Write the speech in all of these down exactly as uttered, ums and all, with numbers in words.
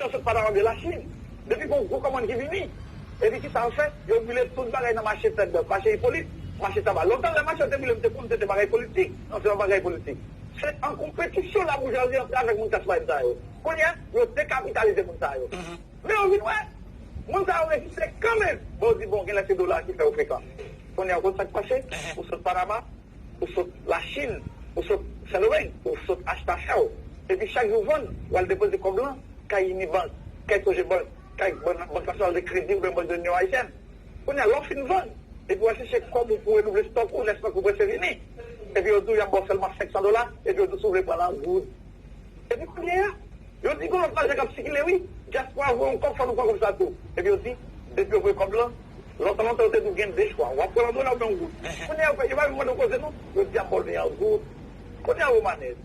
Yo sot Panama vye Lachin. Depi gon gwo kòmann ki vini, epi ki sa yo fè? Yo brile tout bagay nan mache Tèt Bòs, mache Ipolit, mache Taba. Lontan lè mache yo te brile, m te konn se te bagay politik. Non, se pa bagay politik. Se an konpetisyon laboujwazi antre avèk moun klas mwayèn sa yo. Kounye a, yo dekapitalize moun sa yo. Men yo vin wè, moun sa yo reziste kanmenm. Bon, yo di, bon, genlè se dola ki fè yo frekan. Kounye a, ou konn sa k pase? Ou sot Panama, ou sot Lachin, ou sot Sendomeng, ou sot achte afè w. Epi chak jou w vann, w al depoze kòb lan kay Unibank, kay Sogebank, kay Bank Bank Nasyonal de Kredi oubyen Bank de Linyon Ayisyèn. Kounye a, lè w fin vann, epi w al chèche kòb ou pou w renouvle stòk ou, lè stòk ou prese fini. Epi yo di w y ap ba w sèlman senk san dola, epi yo di w si w vle pran l an goud. Epi kounye a, yo di gon lòt lajan k ap sikile wi. Dyaspora voye yon kòb, fò nou pran kòb sa tou. Epi yo di, depi yo voye kòb lan, lontan lontan yo te di w gen de chwa. W ap pran l an dola oubyen an goud. Kounye a, yo pa vin mande w koze non. Yo di y ap ba w li an goud. Kounye a, Romanès,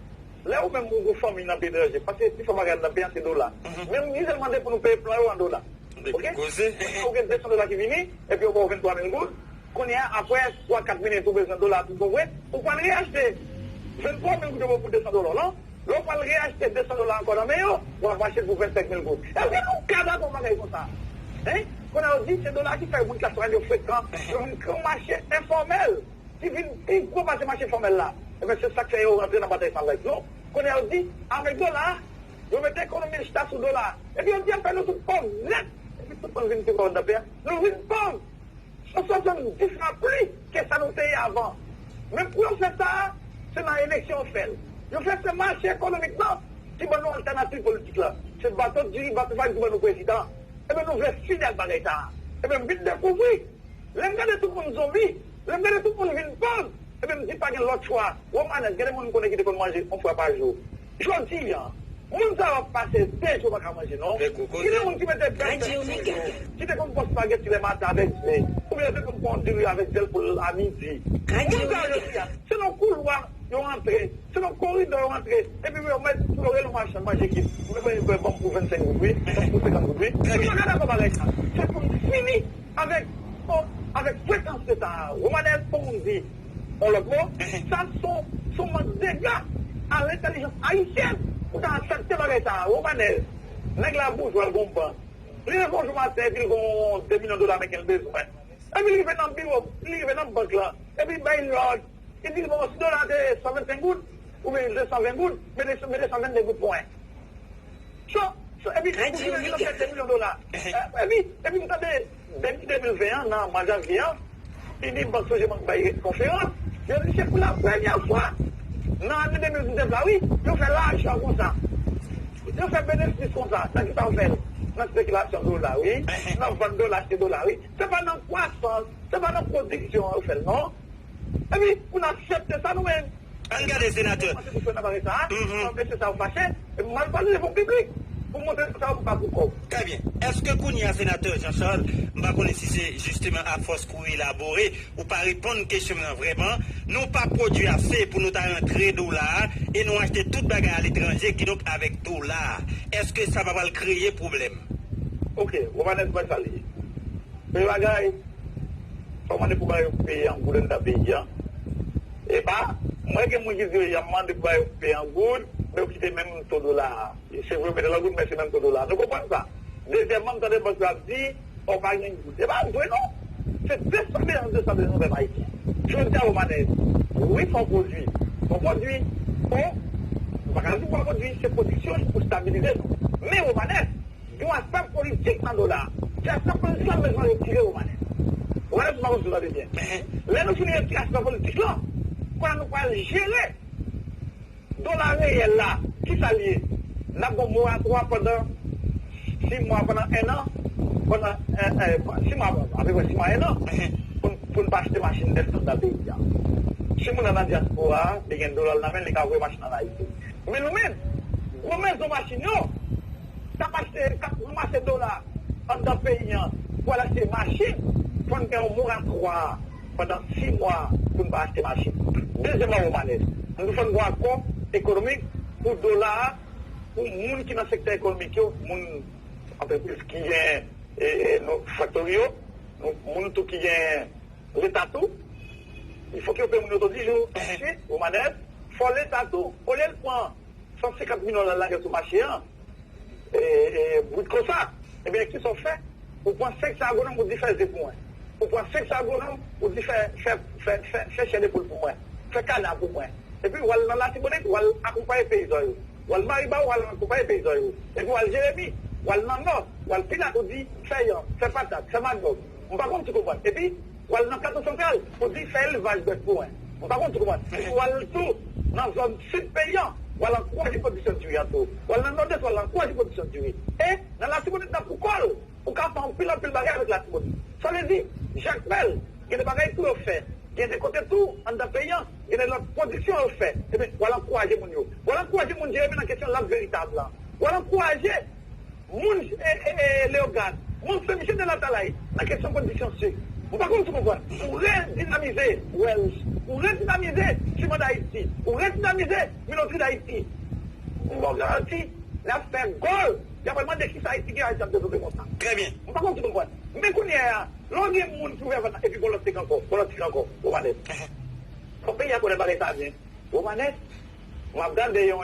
lè ou menm ou gon fanmi nan peyi etranje, paske pifò bagay nan peyi a se dola. Menm mizè l mande pou nou peye plan yo an dola. Ok? Kounye a, ou gen de san dola ki vini, epi yo ba w venntwa mil goud. Kounye a, apre twa, kat minit, ou bezwen dola tout bon vre, ou pral reyachte venntwa mil goud yo ba w pou de san dola w lan. Lè w pral reyachte de san dola ankò nan men yo, w ap achte l pou vennsenk mil goud. Èske nou ka dakò bagay konsa? Hein? Kounye a, yo di se dola ki fè moun klas mwayèn yo frekan, yo vin kran mache enfòmèl ki vin pi gwo pase mache fòmèl la. Ebyen, se sa k fè yo rantre nan batay sa avèk nou. Kounye a, yo di, avèk dola a, yo mete ekonomi chita sou dola a. Epi yo di y ap fè nou tout pòv nèt. Epi tout moun vin pi pòv nan peyi a. Nou vin pòv san swasanndis fwa plis ke sa nou te ye avan. Men pou yo fè sa, se nan eleksyon yo fè l. Yo fè se mache ekonomik lan ki ban nou altènativ politik la. Se bato diri, bato farin ki ban nou prezidan. Ebyen, nou vle fini ak bagay sa a. Ebyen, m vin dekouvri. Lè m gade tout moun zonbi, lè m gade tout moun vin pòv, ebyen, m di pa gen lòt chwa. Romanès, gen de moun m konnen ki te konn manje yon fwa pa jou. Jodi a, moun sa yo ap pase de jou pa ka manje non. Gen de moun ki mete bèl bèt sou yo, ki te konn pran spageti lè maten avèk ze, oubyen yo te konn pran diri avèk ze l pou l a midi. Moun sa yo jodi a, se nan koulwa yo antre, se nan koridò yo antre, epi yo mèt yo rele yon machann manje ki, "Ban m pou vennsenk goud wi, ban m pou senkant goud wi." Nou pa ka dakò bagay sa. Se pou n fini avèk, bon, avèk frekanste sa a. Romanès, pou moun di yon lòt mo, sa se yon, se yon mank dega a lentèlijans ayisyèn pou ta aksepte bagay sa a. Romanès, nèg la boujwa, l gon bank. Li leve yon jou maten, epi l gon de milyon dola ameriken l bezwen. Epi li rive nan biwo, li rive nan bank lan, epi l bay lòd. Li di, bon, si dola te san vennsenk goud, oubyen de san ven goud, mete, mete san vennde goud pou mwen. So, so, epi, epi, epi, epi, epi, m tande, depi de mil ven an, nan mwa janvye an, Unibank Sogebank bay konferans, yo di se pou la premyè fwa nan ane de mil diznèf la, wi, yo fè lajan konsa. Yo fè benefis konsa. Nan ki sa yo fè l? Nan espekilasyon dola, wi. Nan vann dola, achte dola, wi. Se pa nan kwasans, se pa nan pwodiksyon yo fè l, non. Epi, pou n aksepte sa nou menm. Ann gade, senatè. Mwen panse pou fè nan bagay sa a, mhm, mesye sa yo fache, epi m al pale devan piblik pou montre sa yo pa pou kòb. Trè byen. Èske kounye a, senatè Jean Charles, m pa konnen si se jisteman afòs kou elabore, ou pa reponn kesyon m nan vrèman, nou pa pwodui ase pou nou ta rantre dola a e nou achte tout bagay aletranje, kidonk avèk dola a, èske sa pa pral kreye pwoblèm? Ok, Romanès, mwen sa li ye. Premye bagay, fò mande pou bagay yo peye an goud anndan peyi a. Epa, mwen gen moun ki di yo, y ap mande pou bagay yo peye an goud, men yo kite menm to dola a. Se vre, yo mete l an goud, men se menm to dola a. Nou konprann sa. Dezyèmman, m tande bank yo ap di, o, pa gen goud. E pa vre, non. Se de san de, de san de nou pèp ayisyen. Jodi a, Romanès, wi, fò pwodui. Fò pwodui. Fò, m pa ka di fò pwodui, se pwodiksyon pou stabilize nou. Men, Romanès, gen yon aspè politik nan dola a. Se aspè politik la m bezwen retire, Romanès. Romanès, m pa konn si w tande byen. Lè nou fini retire aspè politik la, kounye a nou pral jere dola reyèl la. Ki sa l ye? N ap gen yon moratwa pandan sis mwa, pandan en an, pandan, eh, eh, sis mwa, apeprè sis mwa, en an, pou n, pou n pa achte machin nèf anndan peyi a. Si moun nan nan dyaspora a, li gen dola l nan men l, li ka voye machin ann Ayiti. Men nou menm, gwo mezon machin yo, k ap achte, k ap ranmase dola anndan peyi a pou al achte machin, fò n gen yon moratwa pandan sis mwa pou n pa achte machin. Dezyèmman, Romanès, nou fò n gen yon akò ekonomik pou dola a, pou moun ki nan sektè ekonomik yo, moun antrepriz ki gen, e, e, nou, faktori yo, nou, moun tou ki gen leta tou, il fò ke yo peye moun yo to di jou. Ensuite, Romanès, fò leta tou, olye l pran san senkant milyon l al lage sou mache a, e, e, Ou konsa? Ebyen, kisa w fè? Ou pran senk sa agwonòm, ou di fè ze pou mwen. Ou pran senk sa agwonòm, ou di fè, fè, fè, fè, fè chè de poul pou mwen. Fè kana pou mwen. Epi w al nan Latibonit, w al akonpaye peyizan yo. W al Mariba, w al akonpaye peyizan yo. Epi w al Jeremi, w al nan Nò, w al Pinal, ou di fè yanm, fè patat, fè manòk. M pa konn si w konprann. Epi w al nan Plato Santral, ou di fè elvaj bèf pou mwen. M pa konn si w konprann. Epi w al tou nan zòn sid peyi an, w al ankouraje pwodiksyon diri an tou. W al nan Nòdès, w al ankouraje pwodiksyon diri. E nan Latibonit nan Poukòl, ou ka fè anpil, anpil bagay avèk Latibonit. Sa vle di, Jakmèl, gen de bagay tou yo fè. Gen de kote tou, anndan peyi an, gen de lòt pwodiksyon yo fè. Ebyen, w al ankouraje moun yo. W al ankouraje moun Jeremi nan kesyon lab veritab lan. W al ankouraje moun e, e, e, Leyogàn, moun Senmichel de Latalay, nan kesyon pwodiksyon sik. M pa konn si w konprann. Ou redinamize Welch. Ou redinamize Siman Dayiti. Ou redinamize Minotri Dayiti. M ba w garanti, n ap fè gòl. Y ap al mande kisa Ayiti gen, Ayiti ap devlope konsa. Trè byen. M pa konn si w konprann. Men kounye a, lè w gen moun ki ouvè vant lan, epi gon lòt tig ankò, gon lòt tig ankò, Romanès. Fò peyi a konnen bagay sa byen. Romanès, m ap gade yon